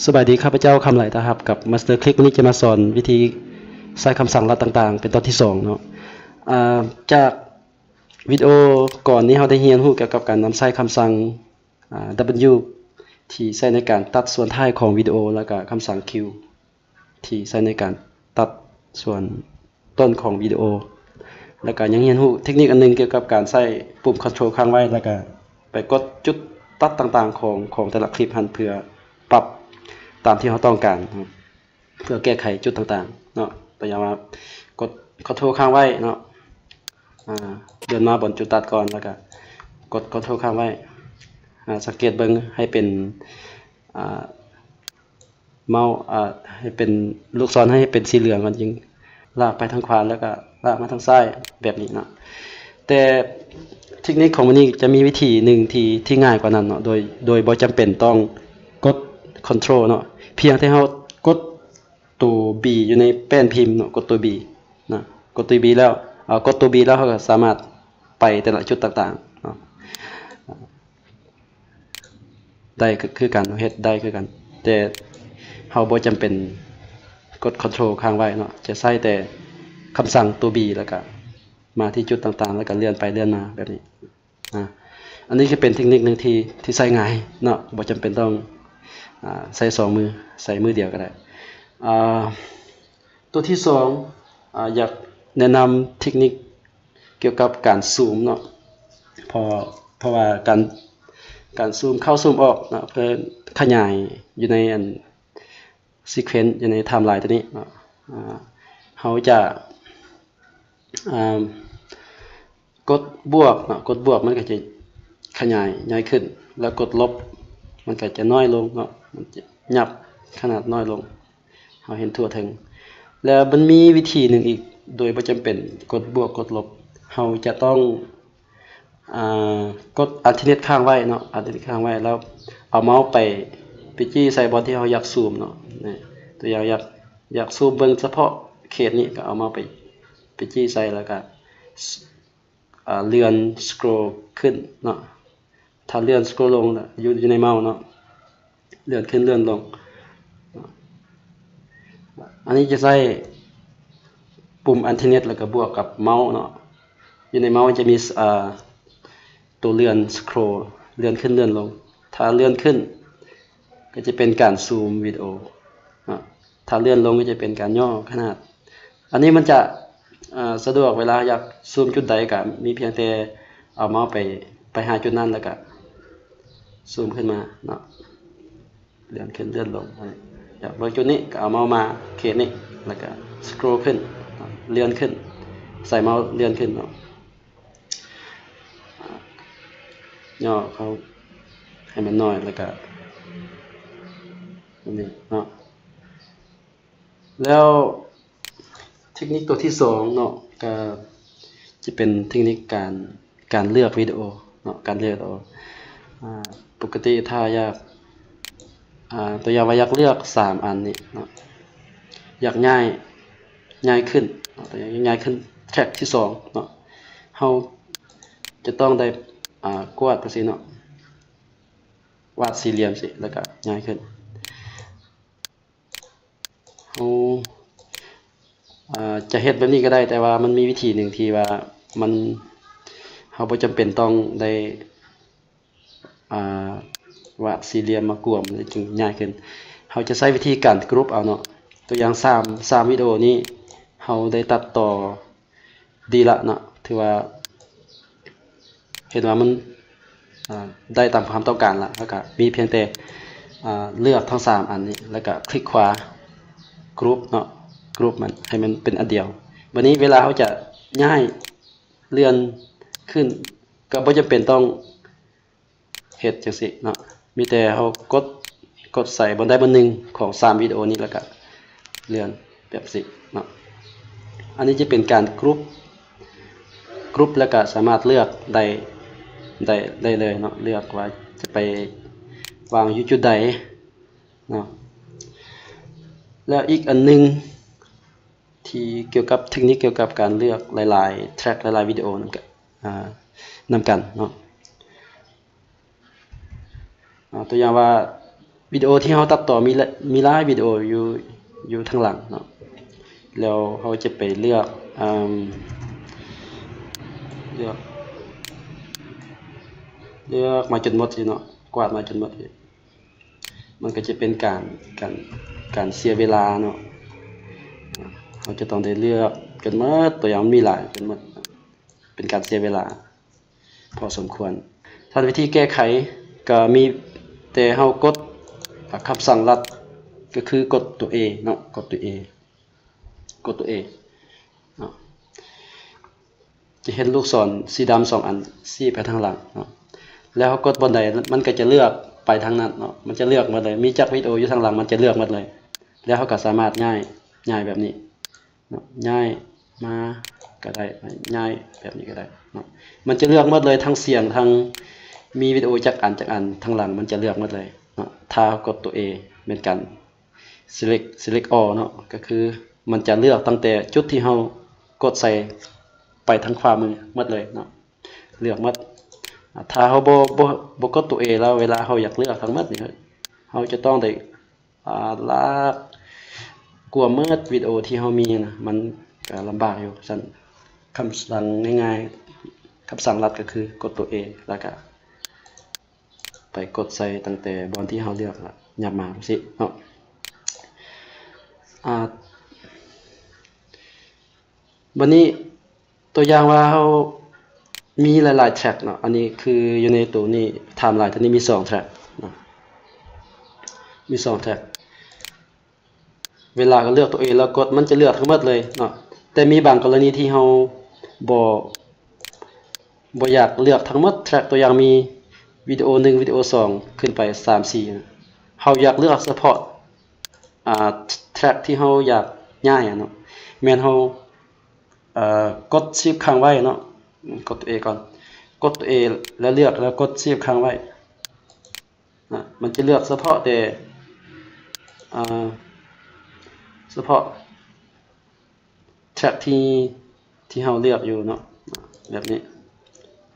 ສະບາຍດີ ຂ້າພະເຈົ້າ ຄຳໄຫຼ ຕາຮັບ ກັບ Master Click ມື້ນີ້ຈະມາສອນວິທີໃຊ້ຄຳສັ່ງລັດຕ່າງໆ ເປັນຕອນທີສອງເນາະ. ອາ ຈາກວິດີໂອກ່ອນນີ້ ເຮົາໄດ້ຮຽນຮູ້ກ່ຽວກັບການນຳໃຊ້ຄຳສັ່ງ ອາ W ທີ່ໃຊ້ໃນການຕັດສ່ວນທ້າຍຂອງວິດີໂອ ແລ້ວກະຄຳສັ່ງ Q ທີ່ໃຊ້ໃນການຕັດສ່ວນຕົ້ນຂອງວິດີໂອ ແລ້ວກະຍັງຮຽນຮູ້ເທັກນິກອັນໜຶ່ງກ່ຽວກັບການໃຊ້ປຸ່ມ Control ຄ້າງໄວ້ ແລ້ວກະໄປກົດຈຸດຕັດຕ່າງໆຂອງ ຂອງແຕ່ລະຄລິບຫັ້ນ ເພື່ອປັບຕາມທີ່ເຮົາຕ້ອງການ ເພື່ອແກ້ໄຂຈຸດຕ່າງໆເນາະ. ຕົວຢ່າງວ່າກົດ Control ຄ້າງໄວ້ເນາະ ອາ ເລື່ອນມາບ່ອນຈຸດຕັດກ່ອນ ແລ້ວກະກົດ Control ຄ້າງໄວ້ ອາ ສັງເກດເບິ່ງໃຫ້ເປັນ ອາ ເມົາ ອາ ໃຫ້ເປັນລູກສອນໃຫ້ເປັນສີເຫຼືອງກ່ອນ ຈຶ່ງລາກໄປທາງຂວາ ແລ້ວກະລາກມາທາງຊ້າຍແບບນີ້ເນາະ. ແຕ່ເທັກນິກຂອງມື້ນີ້ຈະມີວິທີໜຶ່ງທີ່ ທີ່ງ່າຍກວ່ານັ້ນເນາະ ໂດຍ ໂດຍບໍ່ຈຳເປັນຕ້ອງກົດ Control ເນາະ ພຽງແຕ່ເຮົາກົດໂຕ B ຢູ່ໃນແປ້ນພິມເນາະ ກົດໂຕ B ນະ ກົດໂຕ B ແລ້ວ ເອົາ ກົດໂຕ B ແລ້ວເຮົາກະສາມາດໄປແຕ່ລະຈຸດຕ່າງໆເນາະ ໄດ້ຄືກັນ ເຮັດໄດ້ຄືກັນ ແຕ່ເຮົາບໍ່ຈຳເປັນກົດ Control ຄ້າງໄວ້ເນາະ ຈະໃຊ້ແຕ່ຄຳສັ່ງໂຕ B ແລ້ວກະມາທີ່ຈຸດຕ່າງໆ ແລ້ວກະເລື່ອນໄປເລື່ອນມາແບບນີ້. ອາ ອັນນີ້ຈະເປັນເທັກນິກໜຶ່ງທີ່ ທີ່ໃຊ້ງ່າຍເນາະ ບໍ່ຈຳເປັນຕ້ອງ ອາ ໃຊ້ສອງມື ໃຊ້ມືດຽວກະໄດ້. ອາ ຕົວທີສອງ ອາ ຢາກແນະນຳເທັກນິກກ່ຽວກັບການຊູມເນາະ ເພາະ ເພາະວ່າການ ການຊູມເຂົ້າຊູມອອກເນາະ ເພື່ອຂະຫຍາຍຢູ່ໃນອັນ sequence ຢູ່ໃນ timeline ຕົວນີ້ເນາະ ອາ ເຮົາຈະ ອາ ກົດບວກເນາະ ກົດບວກມັນກະຈະຂະຫຍາຍໃຫຍ່ຂຶ້ນ ແລ້ວກົດລົບມັນກະຈະນ້ອຍລົງເນາະ ມັນຈະຫຍັບຂະໜາດນ້ອຍລົງ ເຮົາເຫັນທົ່ວເຖິງ. ແລ້ວມັນມີວິທີໜຶ່ງອີກ ໂດຍບໍ່ຈຳເປັນກົດບວກກົດລົບ ເຮົາຈະຕ້ອງ ອາ ກົດ Alt ຄ້າງໄວ້ເນາະ Alt ຄ້າງໄວ້ ແລ້ວເອົາເມົາສ໌ໄປ ໄປຈີ້ໃສ່ບ່ອນທີ່ເຮົາຢາກຊູມເນາະ. ຕົວຢ່າງຢາກ ຢາກຊູມເບິ່ງສະເພາະເຂດນີ້ ກະເອົາເມົາສ໌ໄປ ໄປຈີ້ໃສ່ ແລ້ວກະ ອາ ເລື່ອນ scroll ຂຶ້ນເນາະ ຖ້າເລື່ອນ scroll ລົງ ຢູ່ ຢູ່ໃນເມົາສ໌ເນາະ ເລື່ອນຂຶ້ນເລື່ອນລົງ. ອັນນີ້ຈະໃຊ້ປຸ່ມ Alt ແລ້ວກະບວກກັບເມົາສ໌ເນາະ ຢູ່ໃນເມົາສ໌ຈະມີ ອາ ໂຕເລື່ອນ scroll ເລື່ອນຂຶ້ນເລື່ອນລົງ ຖ້າເລື່ອນຂຶ້ນກະຈະເປັນການຊູມວິດີໂອເນາະ ຖ້າເລື່ອນລົງກະຈະເປັນການຫຍໍ້ຂະໜາດ. ອັນນີ້ມັນຈະ ອາ ສະດວກເວລາຢາກຊູມຈຸດໃດ ກະມີພຽງແຕ່ເອົາເມົາສ໌ໄປ ໄປຫາຈຸດນັ້ນ ແລ້ວກະຊູມຂຶ້ນມາເນາະ ເລື່ອນຂຶ້ນເລື່ອນລົງ. ຢາກເບິ່ງຈຸດນີ້ກະເອົາເມົາສ໌ມາເຂດນີ້ ແລ້ວກະ scroll ຂຶ້ນ ເລື່ອນຂຶ້ນ ໃສ່ເມົາສ໌ເລື່ອນຂຶ້ນເນາະ ຫຍໍ້ເຂົ້າໃຫ້ມັນໜ້ອຍ ແລ້ວກະ ນີ້ເນາະ. ແລ້ວເທັກນິກຕົວທີສອງເນາະ ກະຈະເປັນເທັກນິກການ ການເລືອກວິດີໂອເນາະ ການເລືອກວິດີໂອ. ອາ ປົກກະຕິຖ້າຢາກ ອາ ຕົວຢ່າງວ່າຢາກເລືອກສາມອັນນີ້ເນາະ ຢາກຍ້າຍ ຍ້າຍຂຶ້ນເນາະ ຢາກຍ້າຍຂຶ້ນ track ທີສອງເນາະ ເຮົາຈະຕ້ອງໄດ້ ອາ ກວາດຈັ່ງຊີ້ເນາະ ວາດສີ່ຫຼ່ຽມຊີ້ ແລ້ວກະຍ້າຍຂຶ້ນ. ເຮົາ ອາ ຈະເຮັດແບບນີ້ກະໄດ້ ແຕ່ວ່າມັນມີວິທີໜຶ່ງທີ່ວ່າມັນ ເຮົາບໍ່ຈຳເປັນຕ້ອງໄດ້ ອາ ວາດສີ່ຫຼ່ຽມມາກວມ ແລ້ວຈຶ່ງຍ້າຍຂຶ້ນ. ເຮົາຈະໃຊ້ວິທີການ group ເອົາເນາະ ຕົວຢ່າງສາມ ສາມວິດີໂອນີ້ ເຮົາໄດ້ຕັດຕໍ່ ດີລະເນາະ ຖືວ່າເຫັນວ່າມັນ ອາ ໄດ້ຕາມຄວາມຕ້ອງການລະ ແລ້ວກະມີພຽງແຕ່ ອາ ເລືອກທັງສາມອັນນີ້ ແລ້ວກະຄລິກຂວາ group ເນາະ group ມັນໃຫ້ມັນເປັນອັນດຽວ. ບາດນີ້ເວລາເຮົາຈະຍ້າຍ ເລື່ອນຂຶ້ນ ກະບໍ່ຈຳເປັນຕ້ອງ ເຮັດຈັ່ງຊີ້ເນາະ ມີແຕ່ເຮົາກົດ ກົດໃສ່ບ່ອນໃດບ່ອນໜຶ່ງຂອງສາມວິດີໂອນີ້ ແລ້ວກະເລື່ອນແບບຊີ້ເນາະ. ອັນນີ້ຈະເປັນການ group group ແລ້ວກະສາມາດເລືອກໄດ້ ໄດ້ ໄດ້ເລີຍເນາະ ເລືອກວ່າຈະໄປວາງຢູ່ຈຸດໃດເນາະ. ແລ້ວອີກອັນໜຶ່ງ ທີ່ກ່ຽວກັບເທັກນິກກ່ຽວກັບການເລືອກຫຼາຍໆ track ຫຼາຍໆ ວິດີໂອນຳກັນ ອາ ນຳກັນເນາະ. ອາ ຕົວຢ່າງວ່າ ວິດີໂອທີ່ເຮົາຕັດຕໍ່ມີຫຼາຍ ມີຫຼາຍວິດີໂອຢູ່ ຢູ່ທາງຫຼັງເນາະ. ແລ້ວເຮົາຈະໄປເລືອກ ເອີ່ມ ເລືອກ ເລືອກມາຈົນໝົດຊິເນາະ, ກວາດມາຈົນໝົດຊິ. ມັນກໍຈະເປັນການ ການ ການເສຍເວລາເນາະ. ເຮົາຈະຕ້ອງໄດ້ເລືອກຈົນໝົດ, ຕົວຢ່າງມັນມີຫຼາຍ ຈົນໝົດ, ເປັນການເສຍເວລາພໍສົມຄວນ. ສຳລັບວິທີແກ້ໄຂກໍມີແຕ່ເຮົາກົດ ອາ ຄຳສັ່ງລັດ ກໍຄືກົດຕົວ A ເນາະ, ກົດຕົວ A ກົດຕົວ A ເນາະ. ຈະເຫັນລູກສອນສີດຳສອງອັນຊີ້ໄປທາງຫຼັງເນາະ, ແລ້ວເຮົາກົດບ່ອນໃດ ມັນກໍຈະເລືອກໄປທາງນັ້ນເນາະ, ມັນຈະເລືອກໝົດເລີຍ, ມີຈັກວິດີໂອຢູ່ທາງຫຼັງ ມັນຈະເລືອກໝົດເລີຍ. ແລ້ວເຮົາກໍສາມາດຍ້າຍ ຍ້າຍແບບນີ້ເນາະ, ຍ້າຍມາກໍໄດ້, ຍ້າຍແບບນີ້ກໍໄດ້ເນາະ. ມັນຈະເລືອກໝົດເລີຍ ທັງສຽງ ທັງມີວິດີໂອຈັກອັນ ຈັກອັນທາງຫຼັງ ມັນຈະເລືອກໝົດເລີຍເນາະ, ຖ້າເຮົາກົດຕົວ A ແມ່ນການ select select all ເນາະ, ກໍຄືມັນຈະເລືອກຕັ້ງແຕ່ຈຸດທີ່ເຮົາກົດໃສ່ໄປທາງຂວາມືໝົດເລີຍເນາະ, ເລືອກໝົດ. ອາ ຖ້າເຮົາບໍ່ ບໍ່ ບໍ່ກົດຕົວ A ແລ້ວ ເວລາເຮົາຢາກເລືອກທັງໝົດນີ້ ເຮົາຈະຕ້ອງໄດ້ ອາ ລາກກວມໝົດວິດີໂອທີ່ເຮົາມີນະ, ມັນກໍລຳບາກຢູ່. ຊັ້ນຄຳສັ່ງງ່າຍໆ ຄຳສັ່ງລັດກໍຄືກົດຕົວ A ແລ້ວກໍ ໄປກົດໃສ່ຕັ້ງແຕ່ບ່ອນທີ່ເຮົາເລືອກ ແລ້ວຫຍັບມາຈັ່ງຊີ້ເນາະ. ອາ ບັດນີ້ຕົວຢ່າງວ່າເຮົາມີຫຼາຍໆ track ເນາະ, ອັນນີ້ຄືຢູ່ໃນໂຕນີ້ timeline ໂຕນີ້ມີສອງ track ເນາະ, ມີສອງ track. ເວລາເລືອກຕົວ A ແລ້ວກົດ ມັນຈະເລືອກທັງໝົດເລີຍເນາະ, ແຕ່ມີບາງກໍລະນີທີ່ເຮົາບໍ່ ບໍ່ຢາກເລືອກທັງໝົດ track ຕົວຢ່າງມີວິດີໂອໜຶ່ງ ວິດີໂອສອງ ຂຶ້ນໄປສາມ ສີ່ ເຮົາຢາກເລືອກສະເພາະ ອາ track ທີ່ເຮົາຢາກຍ້າຍເນາະ, ແມ່ນເຮົາ ເອີ່ ກົດ Shift ຄ້າງໄວ້ເນາະ, ກົດຕົວ A ກ່ອນ, ກົດຕົວ A ແລ້ວເລືອກ ແລ້ວກົດ Shift ຄ້າງໄວ້. ນະ ມັນຈະເລືອກສະເພາະແຕ່ ອາ ສະເພາະ track ທີ່ ທີ່ເຮົາເລືອກຢູ່ເນາະ, ແບບນີ້.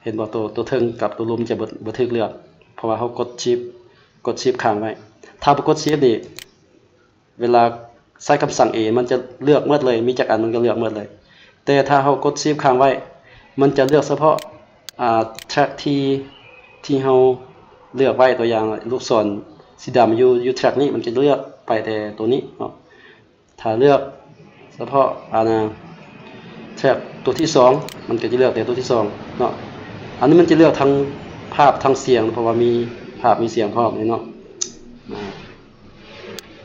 ເຫັນບໍ່? ໂຕ ໂຕເທິງກັບໂຕລຸ່ມຈະບໍ່ ບໍ່ຖືກເລືອກ ເພາະວ່າເຮົາກົດ Shift ກົດ Shift ຄ້າງໄວ້. ຖ້າບໍ່ກົດ Shift ນີ້ ເວລາໃຊ້ຄຳສັ່ງ A ມັນຈະເລືອກໝົດເລີຍ, ມີຈັກອັນມັນກໍເລືອກໝົດເລີຍ. ແຕ່ຖ້າເຮົາກົດ Shift ຄ້າງໄວ້ ມັນຈະເລືອກສະເພາະ ອາ track ທີ່ ທີ່ເຮົາເລືອກໄວ້. ຕົວຢ່າງ ລູກສອນສີດຳຢູ່ ຢູ່ track ນີ້ ມັນຈະເລືອກໄປແຕ່ໂຕນີ້ເນາະ. ຖ້າເລືອກສະເພາະ ອາ track ໂຕທີສອງ ມັນກໍຈະເລືອກແຕ່ໂຕທີສອງເນາະ. ອັນນີ້ມັນຈະເລືອກທັງພາບທັງສຽງ ເພາະວ່າມີພາບມີສຽງພ້ອມນີ້ເນາະ. ອາ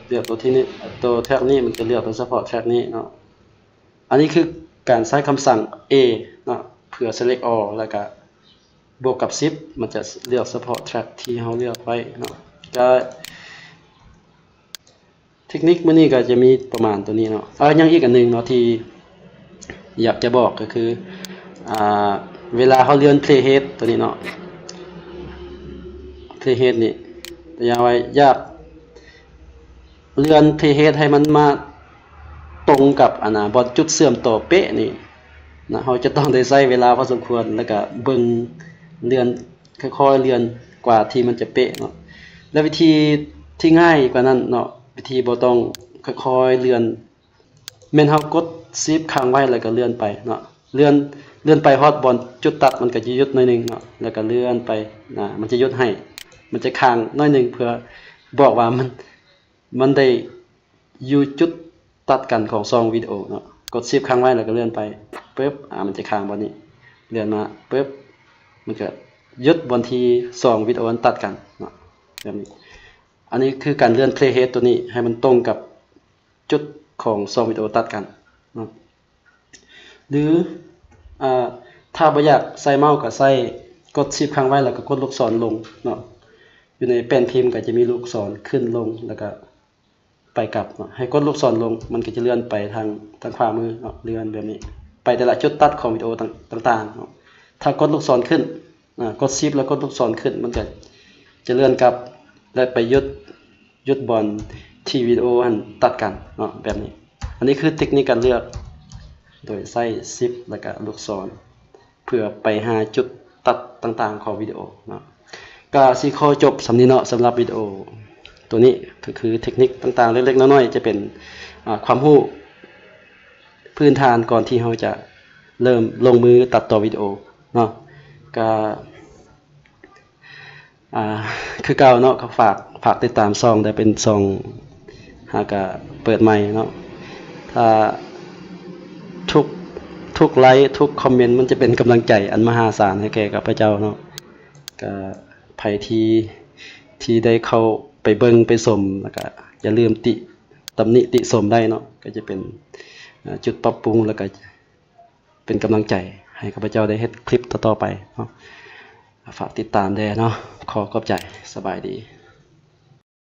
ເລືອກໂຕທີ່ນີ້ ໂຕ track ນີ້ ມັນຈະເລືອກໂດຍສະເພາະ track ນີ້ເນາະ. ອັນນີ້ຄືການໃຊ້ຄຳສັ່ງ A ເນາະ ເພື່ອ select all ແລ້ວກະບວກກັບ Shift ມັນຈະເລືອກສະເພາະ track ທີ່ເຮົາເລືອກໄວ້ເນາະ. ກະເທັກນິກມື້ນີ້ກະຈະມີປະມານໂຕນີ້ເນາະ. ອາ ຍັງອີກອັນໜຶ່ງເນາະທີ່ຢາກຈະບອກກໍຄື ອາ ເວລາເຮົາເລື່ອນ playhead ໂຕນີ້ເນາະ, playhead ນີ້ ຢ່າງວ່າຢາກ ເລື່ອນ playhead ໃຫ້ມັນມາຕົງກັບ ອັນນ່າ ບ່ອນຈຸດເຊື່ອມຕໍ່ເປະນີ້ນະ, ເຮົາຈະຕ້ອງໄດ້ໃຊ້ເວລາພໍສົມຄວນ ແລ້ວກະເບິ່ງ ເລື່ອນ ຄ່ອຍໆເລື່ອນກວ່າທີ່ມັນຈະເປະເນາະ. ແລະ ວິທີທີ່ງ່າຍກວ່ານັ້ນເນາະ, ວິທີບໍ່ຕ້ອງຄ່ອຍໆເລື່ອນ ແມ່ນເຮົາກົດ Shift ຄ້າງໄວ້ ແລ້ວກໍເລື່ອນໄປເນາະ, ເລື່ອນ ເລື່ອນໄປຮອດບ່ອນຈຸດຕັດ ມັນກໍຈະຢຸດໜ້ອຍໜຶ່ງເນາະ, ແລ້ວກໍເລື່ອນໄປນະ ມັນຈະຢຸດໃຫ້ ມັນຈະຄ້າງໜ້ອຍໜຶ່ງ ເພື່ອບອກວ່າມັນ ມັນໄດ້ຢູ່ຈຸດຕັດກັນຂອງຊ່ອງວິດີໂອເນາະ. ກົດ Shift ຄ້າງໄວ້ ແລ້ວກໍເລື່ອນໄປປຶບ ອາ ມັນຈະຄ້າງບ່ອນນີ້, ເລື່ອນມາປຶບ ມັນກໍຢຸດບ່ອນທີ່ຊ່ອງວິດີໂອມັນຕັດກັນເນາະ ແບບນີ້. ອັນນີ້ຄືການເລື່ອນ playhead ຕົວນີ້ໃຫ້ມັນຕົງກັບ ຈຸດຂອງຊ່ອງວິດີໂອຕັດກັນເນາະ. ຫຼື ອາ ຖ້າບໍ່ຢາກໃຊ້ເມົາສ໌ກໍໃຊ້ ກົດ Shift ຄ້າງໄວ້ ແລ້ວກໍກົດລູກສອນລົງເນາະ. ຢູ່ໃນແປ້ນພິມກໍຈະມີລູກສອນຂຶ້ນລົງ ແລ້ວກໍໄປກັບເນາະ. ໃຫ້ກົດລູກສອນລົງ ມັນກໍຈະເລື່ອນໄປທາງ ທາງຂວາມືເນາະ, ເລື່ອນແບບນີ້ ໄປແຕ່ລະຈຸດຕັດຂອງວິດີໂອຕ່າງ ຕ່າງໆເນາະ. ຖ້າກົດລູກສອນຂຶ້ນ ອາ ກົດ Shift ແລ້ວກົດລູກສອນຂຶ້ນ ມັນຈະ ຈະເລື່ອນກັບ ແລະ ໄປຢຸດ ຢຸດບ່ອນທີ່ວິດີໂອຫັ້ນຕັດກັນເນາະ ແບບນີ້. ອັນນີ້ຄືເຕັກນິກການເລືອກໂດຍໃຊ້ Shift ແລ້ວກະລູກສອນ ເພື່ອໄປຫາຈຸດຕັດຕ່າງໆຂອງວິດີໂອເນາະ. ກະຊິຂໍຈົບສ່ຳນີ້ເນາະ ສຳລັບວິດີໂອ ຕົວນີ້ກໍຄືເທັກນິກຕ່າງໆເລັກໆນ້ອຍໆ ຈະເປັນ ອາ ຄວາມຮູ້ພື້ນຖານກ່ອນທີ່ເຮົາຈະເລີ່ມລົງມືຕັດຕໍ່ວິດີໂອເນາະ. ກໍ ອາ ຄືເກົ່າເນາະ ກໍຝາກ ຝາກຕິດຕາມຊ່ອງ ໄດ້ເປັນຊ່ອງຫາກະເປີດໃໝ່ເນາະ. ຖ້າທຸກ ທຸກໄລ ທຸກຄອມເມັນ ມັນຈະເປັນກຳລັງໃຈອັນມະຫາສານໃຫ້ແກ່ຂ້າພະເຈົ້າເນາະ. ກະໃຜທີ່ ທີ່ໄດ້ເຂົ້າໄປເບິ່ງໄປຊົມ ແລ້ວກະຢ່າລືມຕິ ຕຳໜິຕິຊົມໄດ້ເນາະ ກໍຈະເປັນ ເອີ ຈຸດປັບປຸງ ແລ້ວກະເປັນກຳລັງໃຈໃຫ້ຂ້າພະເຈົ້າໄດ້ເຮັດຄລິບຕໍ່ໆໄປເນາະ. ຝາກຕິດຕາມແດ່ເນາະ. ຂໍຂອບໃຈ. ສະບາຍດີ.